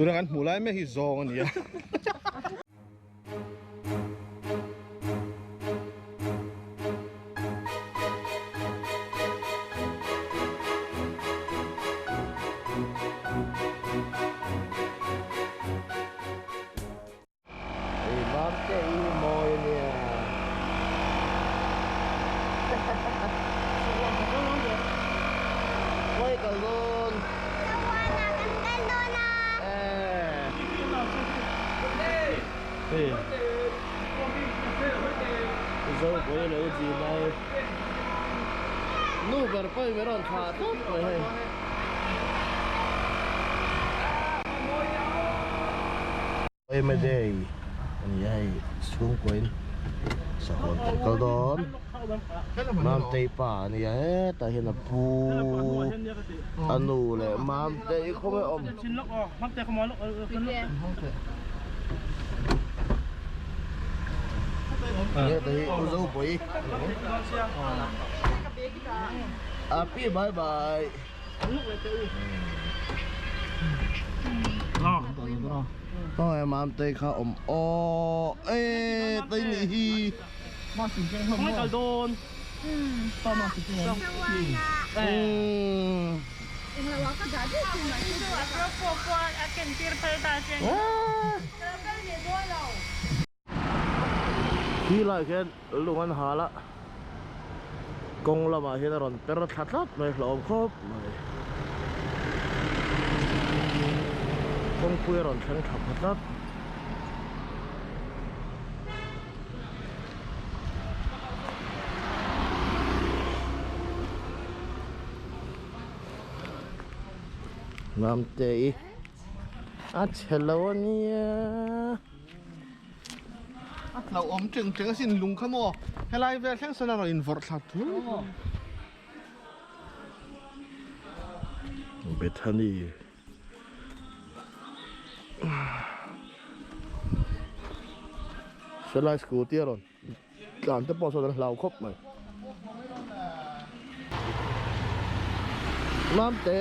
Tuna kan hmuh lai mek hi zawng a ni a. Ei mam te i mawi a nia. Khawi kal dawn? Sahuanah kan kal dawn a. Hei Zo pawh lo zin ai. Nu ber pawh in rawn thlah tawp mai hei. Yma Day a ni a hei chhungkaw in sahuan kan kal dawn Mamtei pa a ni a hetah hian a pu a nu leh Mamtei khawnge awm hetah hi U Zopui Api bye bye. Khawngaih mam te kha awm aw e tei nih hi. Khi lai khian lung an hal a kawng lamah hian a rawn per thla tlat mai hlauhawm khawp mai kawngpui a rawn thleng thla pha tlat. Lamte i a chhe lo a nia. A hlauhawm teng teng asin lung kha maw helai vel thleng sawn a rawn invawrh thla thul. Bethany Helai scooty a rawn tlan te pawh sawn an hlau khawp mai. Mamte.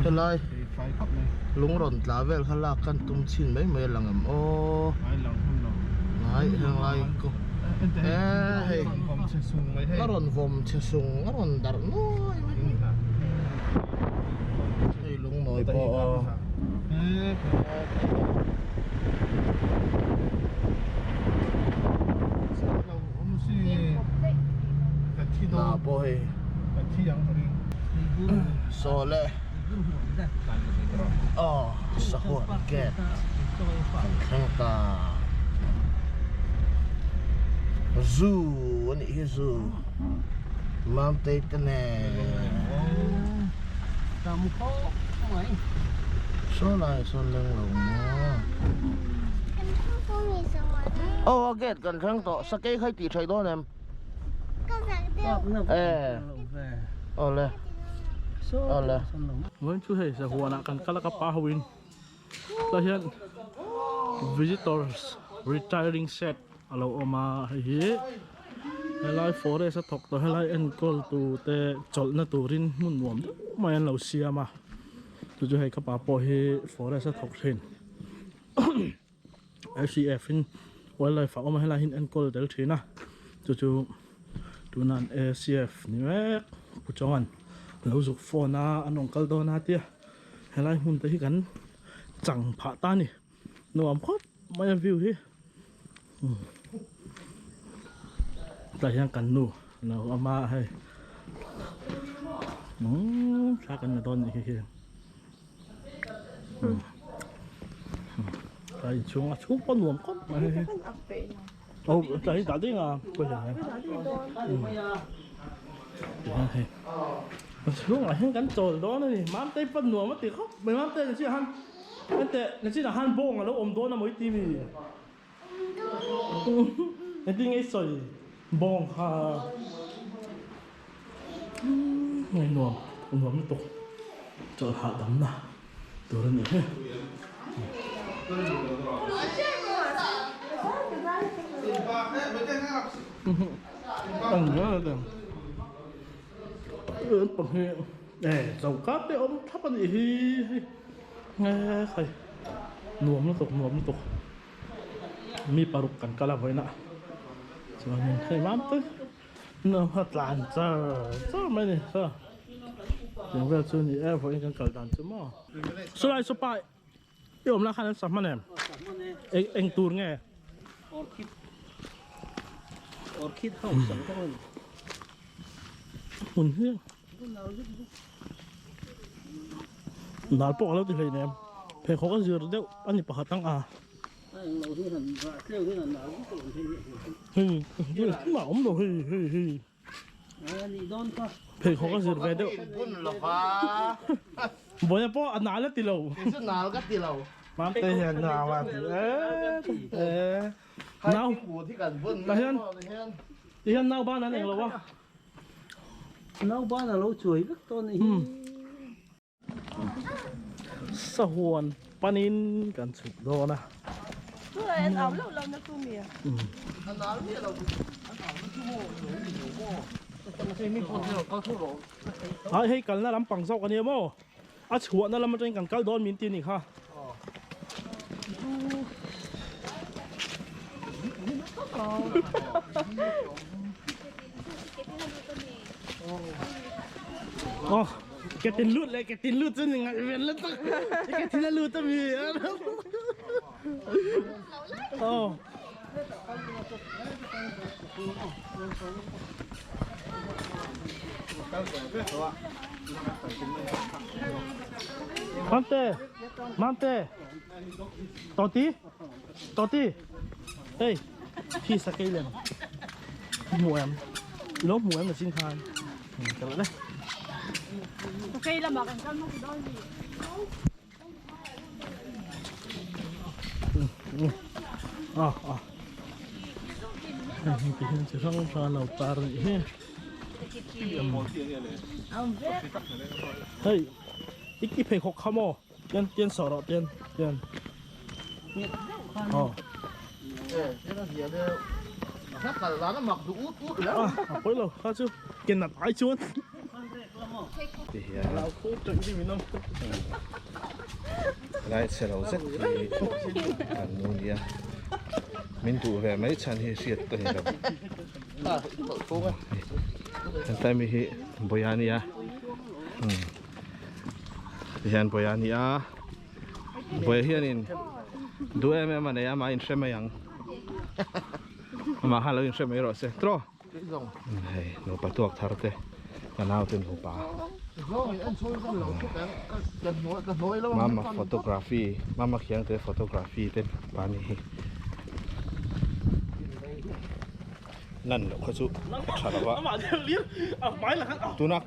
Helai lung rawn tla vel kha lak kan tum chhin mai mai a lang em aw ngai heng lai ko e hei a rawn vawm che sung a rawn darh nuai mai hei lung nawi pawh aw na pawh hei Saw le aw sahuan gate kan thleng ta zoo a nih hi zoo Mamtei te nen saw lai sawn leng lo maw aw a gate kan thleng tawh sakei kha i tih theih dawn em. Awle awle Vawiin chu hei sahuanah kan kal a ka pa ho in tah hian visitors retiring set a lo awm a hei hi helai forest a thawk tawh helai enkawl tu te chawlhna turin hmun nuam deuh mai an lo siam a chu chu hei ka pa pawh hi forest a thawk thin. ICF in wildlife a awm a helai hian enkawl tel thin a chu chu tuna an ACF ni mek Pu Chawnga'n lo zuk phone a an rawn kal dawn a tia helai hmun te hi kan chang phah ta a ni nuam khawp mai a view hi tlai hian kan nu lo awm a hei umm thla kan la dawn a nih hi. Tlai inchhung a chhung pawh nuam khawp mai hei hi. Oh tlai hi dah ding a pawi hle mai. Tihian hei a chhungah hian kan chawl dawn a ni. Mamtei pawn nuam a ti khawp mai Mamtei ni chiah han enteh ni chinah han bawng a lo awm dawn a maw i ti mi? Engtin nge i sawi bawng kha ngei nuam nuam lutuk chawlh hahdamna. tur a nih hi. Choka te awm thlap a nih hi hei hei nuam lutuk nuam lutuk mi paruk kan kal a vawiin ah chuanin hei mam te a tlan char char mai a ni tiang vel chu a ni e vawiin kan kal dan chu maw sawlai saw pa I awm lah khan an sa hman em? Eng eng tur nge? Orchid Orchid house ang deuh a ni. Hmun hi Nal pawh ka lo ti hlei nem. Pheikhawk a zir deuh a ni pakhat ang a. A eng lo hi han rah tleu hian a nal vak lo hi. Hei hei awm lo hei hei hei. Pheikhawk a zir ve deuh. Bawiha pawh a nal a ti lo. Kei chu nal ka ti lo. Mamte hian nal a ti e. Nau. Tah hian ti hian nau ban an eng lo a. Nau ban a lo chuai vek tawh a nih hi. Sahuan panin kan chhuk dawn a. Ai hei kalna lampang zawk a nia maw? A chhuahna lam atangin kan kal dawn min ti a nih kha. Oh, ke tin lut le ke tin lut chu ni ngai ven le tak. Ke tin a lut ami. Oh. Mante, Mante, Toti, Toti, hey, khi sakei lem, hmu em, lo hmu em là xin khan, ka le. Sakei lamah kan kal hmasa dawn ni. Ah ah. Hei ti hian chi hrang hrang a lo tar a nih hi. Hei i i pheikhawk kha maw tian tian sawh rawh tian tian. Aw. Ah a pawi lo kha chu ke nat ai chuan. Lai chhe lo zet hi kan nu nia min duh ve mai chhan hi hriat ka ni lo hentlai mi hi Bawia a nia tihian Bawia a nia Bawia hianin duh em em a nei a amah inhre mai ang amah khan lo inhre mai rawh se tiraw. Hei nupa tuak thar te ka nau te nupa mama photography mama khiang te photography te nupa ni hi lan loh kha chu a tha lo a tuna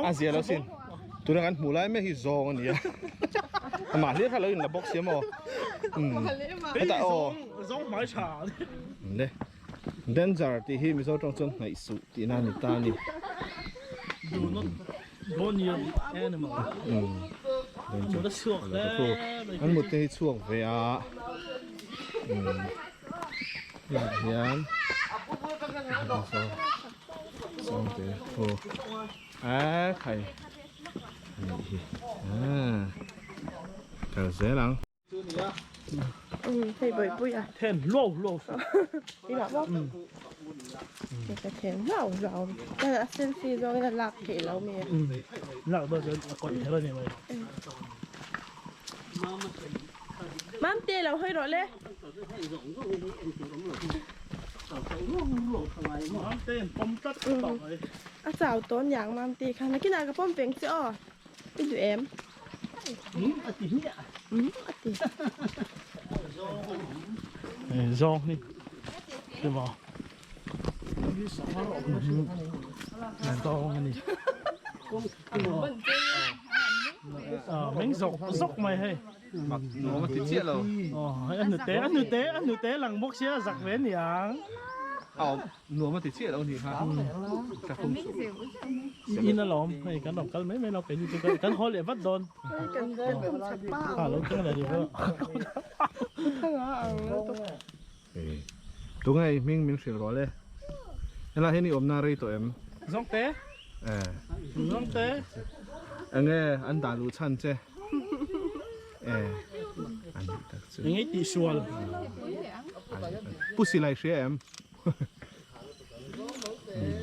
a zia lo sin tuna kan hmuh lai mek hi zawng a ni a amah hlir kha lo in la bawk sia maw hetah aw Le danger tih hi Mizo tawng chuan hnaih suh tihna a ni ta a ni. Do not go near the animal. Danger. An mut te hi chhuak ve a. Hengah hian sawngte ho a khai a nih hi. Kal zel ang. Hei bawih pui a. Then hluau hluau sa. I lah maw? Ka then hluau hluau. Chuan a selfie zawngin a lak theih lo mi. Lak dawn chuan a kawih kher a ni mai. Mamte lo hawi rawh le. Mamte in pawm tlat tawh mai. A chau tawn yang Mamte kha. Nakinah ka pawm peng che aw. I duh em? A ti hmiah. A ti. Zawng hi. Ti maw? Zawng a ni. Meng zawk zawk mai hei. Mak nuam a ti chiah lo. A hnute a hnute a hnute lang bawk sia zak ve aniang. A awm nuam a ti chiah lo nih kha. Thlakhum suh. In alawm hei kan rawn kal mai mai lo keini chu kan haw leh vat dawn. Kha lo keng leh rih Tunge i hming min hrilh rawh le. Helai hian i awmna rei tawh em? Zawngte. Eh. Zawngte. Enge an dah luh chhan che. Eh. An nih tak chu. Enge tih sual. Pu silai hria em?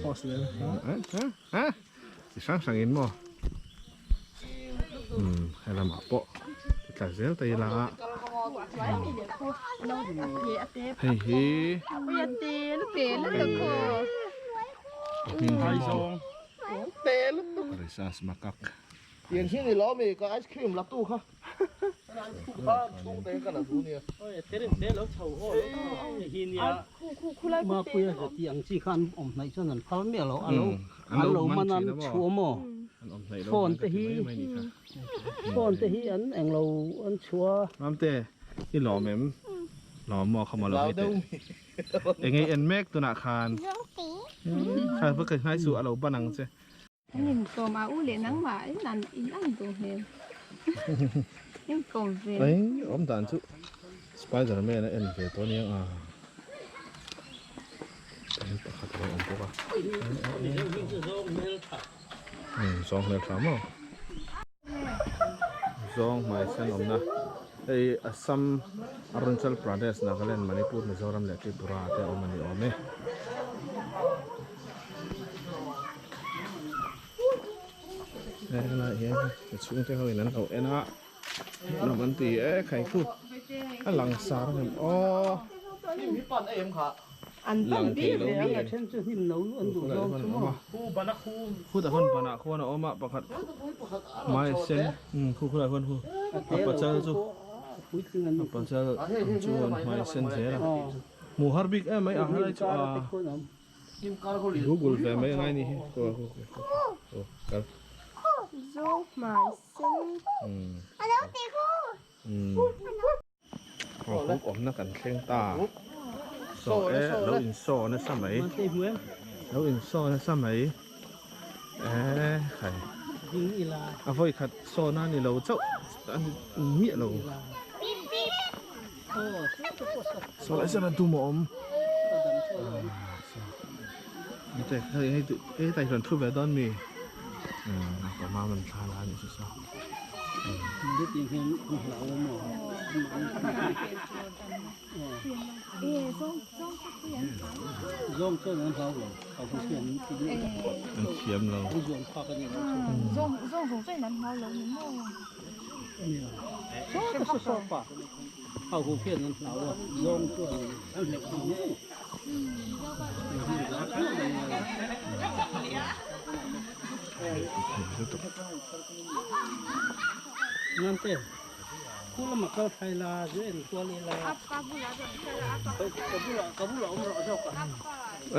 Pause leh. Eh eh. Chi hrang hrang in maw? Umm he lamah pawh ti tla zel ta ila a. Hei hi hming hi maw? Rhesus macaque. Tiang hi ni lo mi ka ice cream la tu kha. Mapuia hi ti ang chi khan awm hnaih chuan an phal miah lo a lo an lo man an chhuah maw phone te hi phone te hi an englo an chhuah a. Mamte i lawm em? Lawm maw kha maw lo hei teh. Enge i en mek tunah khan. Kha va ka hnai suh a lo ban ang che. An inkawm a u leh nangmah in an in ang duh hmel. Inkawm ve. Eng awm dan chu Spider Man a en ve tawh aniang a. Eng pakhat a lo awm bawk a. Zawng hmel tha maw. Zawng hmai sen awmna hei Assam, Arunachal Pradesh, Nagaland, Manipur, Mizoram leh Tripura te awm a ni awm e. Helai hian mi chhungte ho in an lo en a nuam an ti e khai khu a lang sar a ngem aw lang thei lo mi khutah khuan banah khuan a awm a pakhat hmai a sen khu khulai khuan khu a pachal chu a pachal chuan hmai a sen zel a hmuh har bik em mai a helai chu a. Google ve mai angai ni hi ko ko ko ko kal Zo hmai sen. Rawhuk awmna kan thleng ta. Saw e lo in saw nasa mai. Lo in saw nasa mai. E khai. A vawi khat saw na ni lo chauh a ni miah lo. Saw lai sawn a dum a awm. Hei hei hei tai hian thu ve dawn mi. Ka mam an thla la ni chu saw. An thiam lo.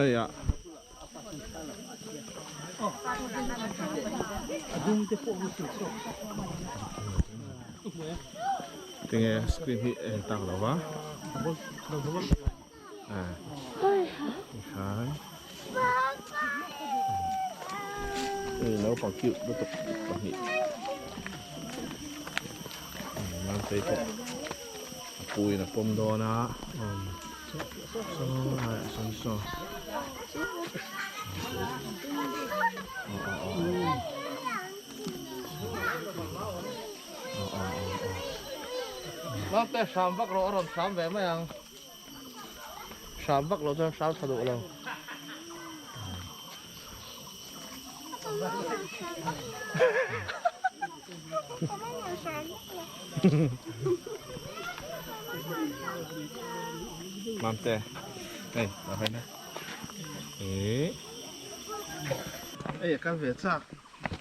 Ei a. Tinge screen hi en tak lo va. Tikhan. Hei naupang cute lutuk pahnih. Mantei pawh a pu in a pawm dawn a. Saw laiah sawn saw. Mante hram vak rawh a rawn hram ve mai ang. Hram vak loh chuan hram tha duh lo. Mamte, hei, la hawi na. Eh. Ei, a kal ve chak.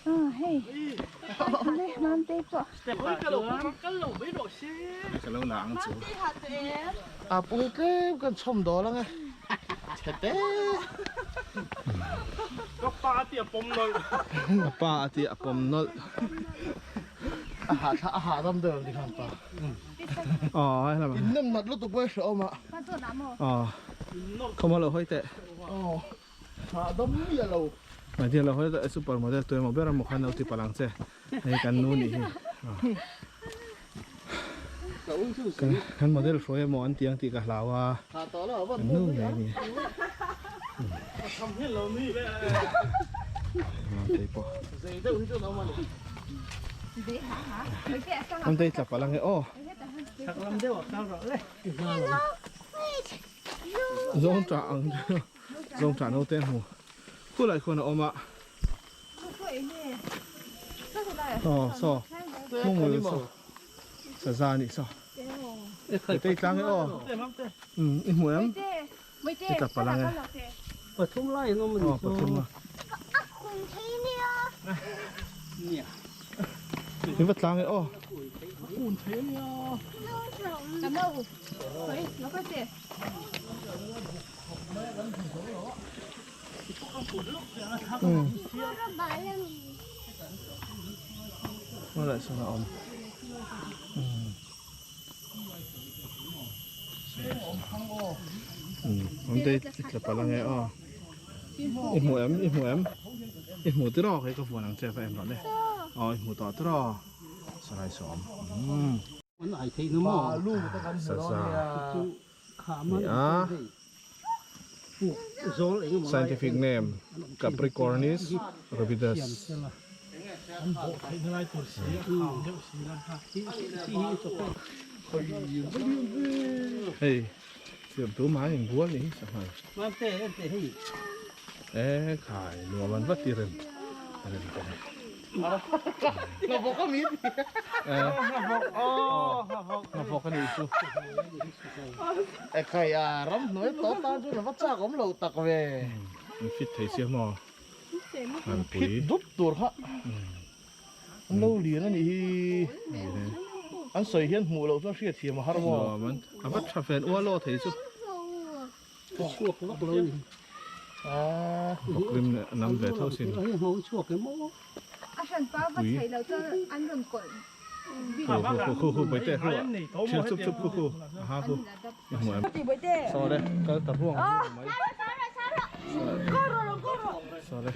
Ah, hei. Le, Mamte pawh. Ka lo la ang chu. A pu hi tlem kan chhawm dawl ang e. Chhete. Ka pa a ti a pawm nawlh. A pa a ti a pawm nawlh. A hah thla a hah dam deuh ang ti khan pa. Aw, helama. In nem nat lutuk pawh i hrehawm a. Aw. Khawma lo hawi teh. Aw hahdam miah lo. Mai thil lo hawi teh super model tu emaw ber emaw khan lo ti palh ang che. Hei kan nu nih hi. Kan model hruai emaw an ti ang tih ka hlau a. Kan nu ngei a ni. Mamtei pawh. Mamtei tla palh ang e aw. Zawng tah ang zawng tah naute a hmu khulai khuan a awm a aw saw hmungul saw saza a nih saw tei tlang e aw umm i hmu em i tla palh ang e pathum lai an awm a nih aw pathum a i va tlang e aw. I hmu em i hmu em i hmu tiraw kei ka vuan ang che va em rawh le aw i hmu tawh tiraw sarai sawm umm. An ai theih na maw? Saza ni a. Scientific name Capricornis rubidus. Hei siamtu mai in bual ni hi sanghal. E khai nuam an va ti rem rem te. Ngavawk a mi ti. Ngavawk aw ngavawk. Ngavawk a nih chu. E khai a ram hnuai tawp tan chuan a va chak awm lo tak ve. An fit thei sia maw. An pui. Fit dup tur kha. An lo lian a nih hi. An sawi hian hmuh loh chuan hriat thiam a har maw. Nuam an a va tha fen ual aw thei chu. Chhuak vak lo ni. Bawkrim nam ve tho sin. A hran pa va thei lo chuan an rawn kawlh bik. Khu khu khu baite khu thil chup chup khu khu aha khu i hmu em. Saw le kal ta ruang mai. Saw le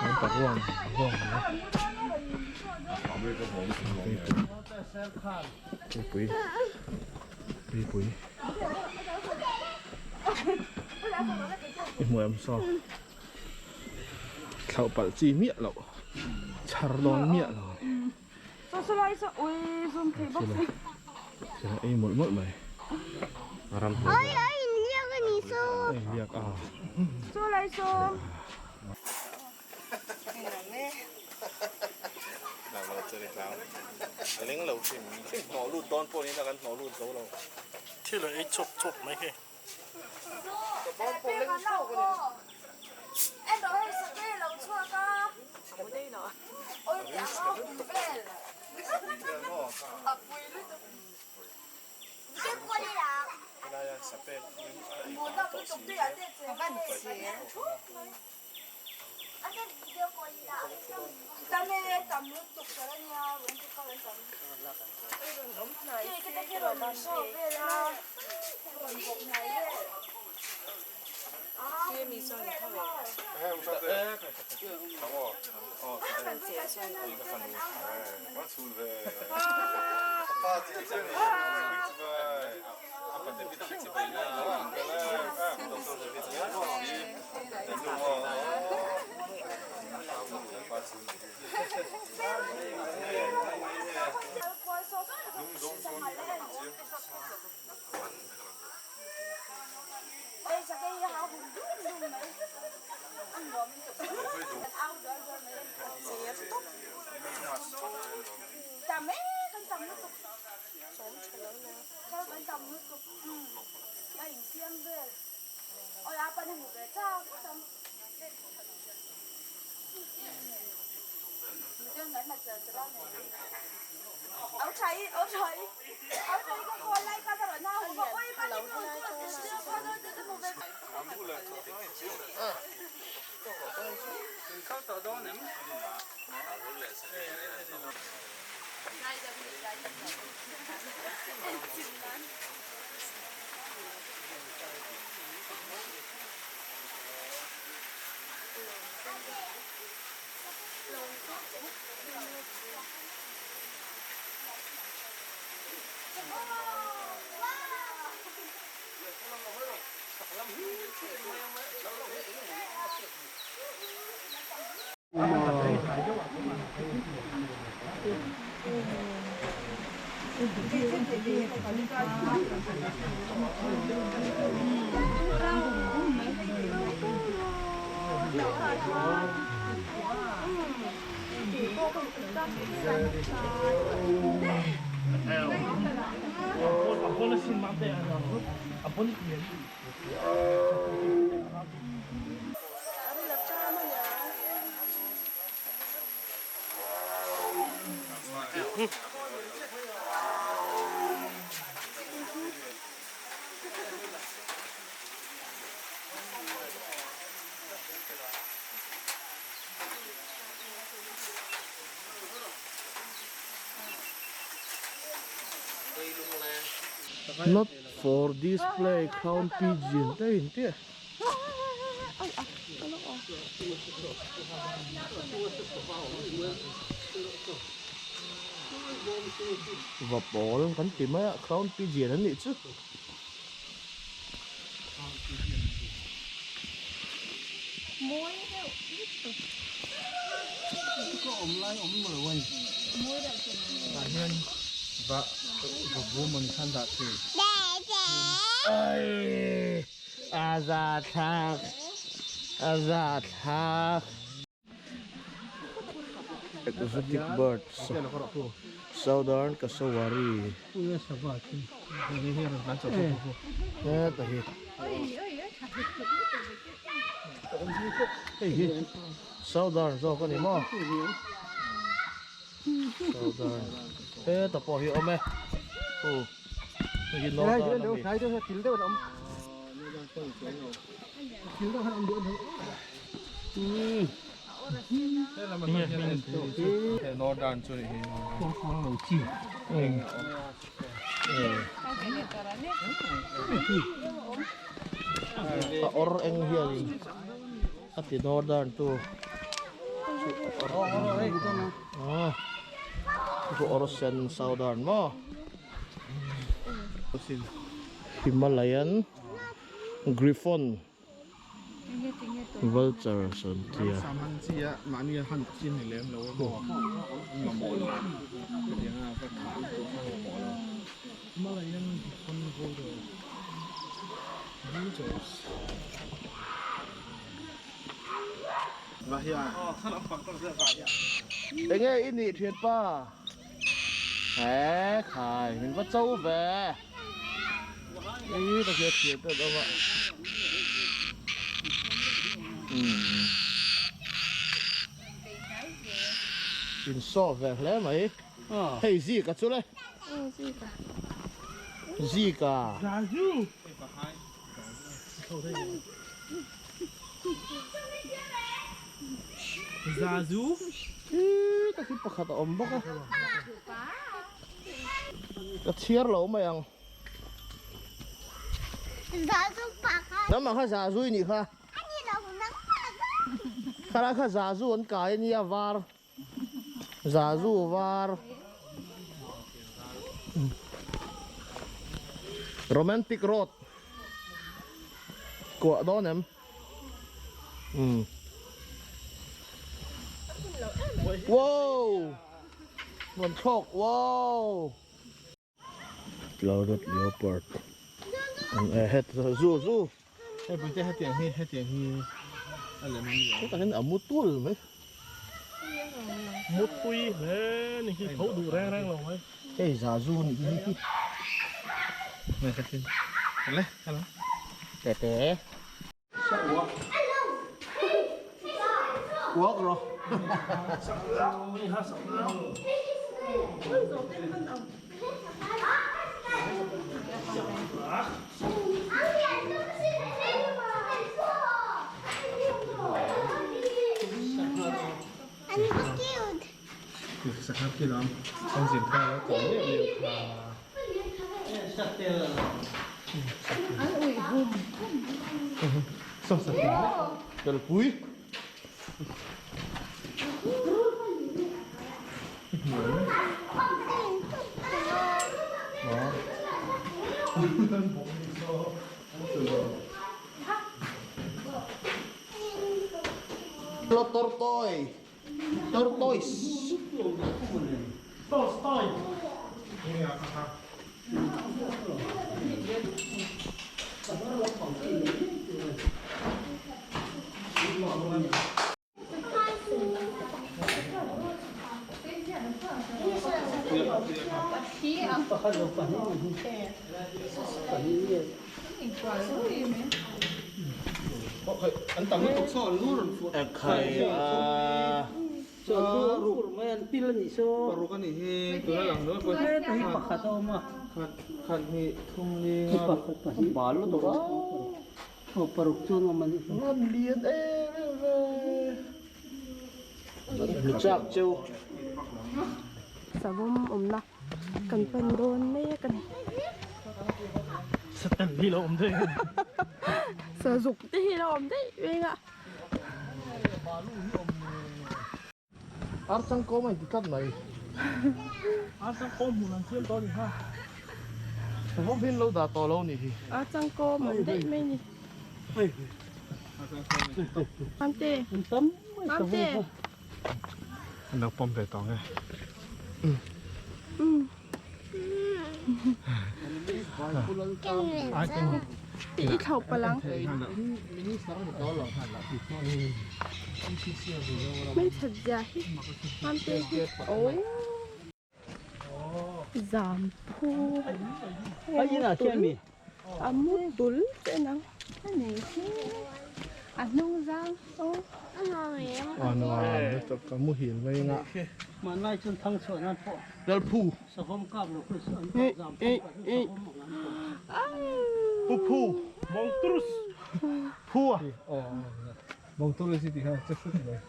kal ta ruang ruang mai. Pui pui pui. I hmu em saw thlauh palh chi miah loh chhar dawn miah lo thil a ei mawlh mawlh mai ram hnuai a inliak a. Thil a ei chawp chawp mai hei. Not for display crown pigeon te in tia. Va pawl kan ti mai a crown pigeon an nih chu. Ai a za thlak a za thlak. Exotic birds Southern cassowary. Heta hi. Hei hi Southern zawk a ni maw? Southern. Heta pawh hi a awm e. Aw hei hi Northern a mi. Northern chu ni hi. A awr eng hianin a ti Northern tu chu awr sen Southern maw Himalayan Griffon Vulture sawn tia. Enge i nih thianpa? He khai min va cho ve. Ý ta kia thiệt đó đâu ạ. In so ve hle mai. Hei Zika chu le. Zika. Zazu. Ý ta khi pakhat a awm bawk a. Ka chhiar lo mai ang. Nangmah kha Zazu i nih kha. Khalai kha Zazu an kai a nia var. Zazu var. Romantic road. Kuah dawn em? Umm. Wow! Nuam thlawk. Wow! Clouded leopard. Ang e het zu zu. Hei puite hetiang hi hetiang hi a lem a ni ang. Hetah hian a mu tul mai. Mutui hle ni hi tho duh reng reng lo mai. Hei zazu ni hi hi. Ngai ka tin. Le, hello. Tete. Uak rawh. Sangha khi lam an zin ta lo tawh leh leh kha. An ui hum. Saw saw Telpui. Tortoise. Tortoise. Tolstoy. Pakhat lo pahnih pahnih An tam lutuk saw an lu rawn fuh. Khai a. Chuan lu an fur mai an pil a nih saw. Paruk a nih hi tuna lang nual pawh. Heta hi pakhat a awm a. Khat khat hnih thum li nga. Pakhat pahnih. Bal lutuk a. Aw paruk chuan awm a nih hi. An lian em em ve. Mi chak cheu. Savawm awmna kan pan dawn mek a ni. Satan hi lo awm daih. Sazuk te hi lo awm daih veng a. Ar changkawm a inti tlat mai. Ar changkawm hmun an siam tawh a ni kha. Savawm hi an lo dah tawh lo a nih hi. Ar changkawm awm daih mai ni. Mamte. Mamte. An lo pawm ve tawh nge. I thlauh palh ang. Hmeichhe zia hi Mamte hi oh zam phu a mu tul che nang A hnung zang A nuam lutuk ka muhil mai anga. Hmanlai chuan thang chhuah nan pawh Lalphu. Savawm kap lo kha an zam phu kha chu savawm ang an pawh. Pu phu. Bawng turus. Phu a. Bawng turus i tih kha che hrut mai.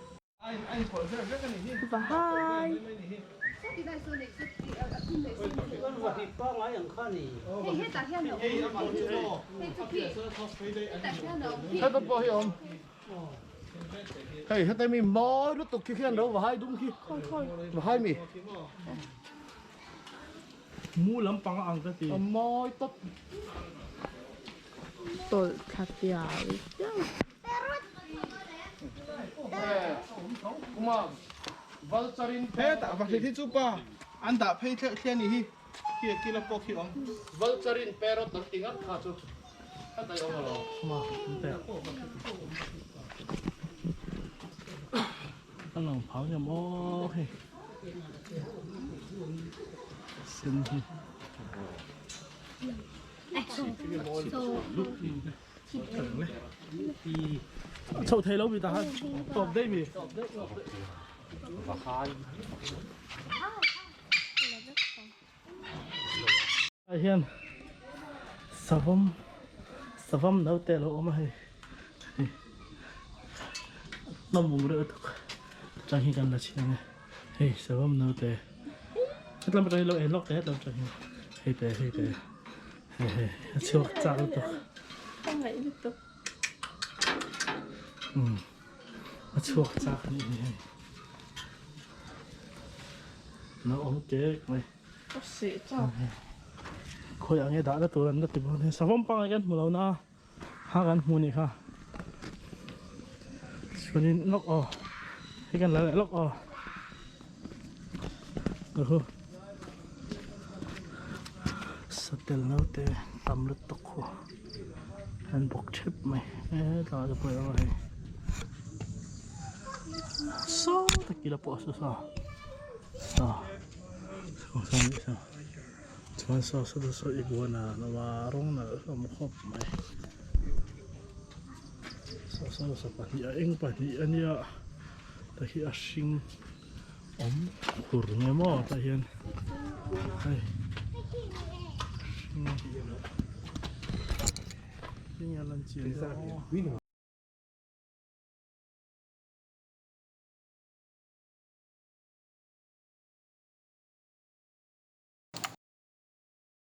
Vahai. Heta pawh hi awm. Hei heta mi mawi lutuk khi khian lo vahai dum khi. Vahai mi. Mu lampang a ang ka ti. A mawi tawp. Tawlh thla piau piau. Hetah vahrit hi chu pa an dah phei thleh thleh a nih hi khi a kila pawh khi awm. Vulture-in parrot an ti ngat kha chu heta i awm alo. A lang phang em aw hei sen hi. Chho thei lo mi ta han tawp daih mi. Ah hian savawm savawm naute a lo awm a hei hei hnawm awm reuh tuk chang hi kan la chhin ang e hei savawm naute hetlam atang hi lo en lawk teh hetlam atang hi hei te hei te. A chhuak chak lutuk. Ka ngaih lutuk. A chhuak chak a nih hi hei. No awm kek mai. Ka seh chak. Khawi ang e dah na tur an la ti bawk a ni. Savawm pangai kan hmu lo na a, ha kan hmu nih kha. Chuanin lawk aw, hei kan la leh lawk aw. Ahu. Satel naute tam lutuk khu an bawk thep mai hetlai te pawh erawh hei saw tak ila pawh a saw saw saw saw nih saw chuan saw saw te saw iguana an awm a rawng nalh hlawm khawp mai saw saw saw pahnih a eng pahnih a nia ta hi a hring. Awm khur nge maw tah hian hei hring hring a lan chian deuh aw.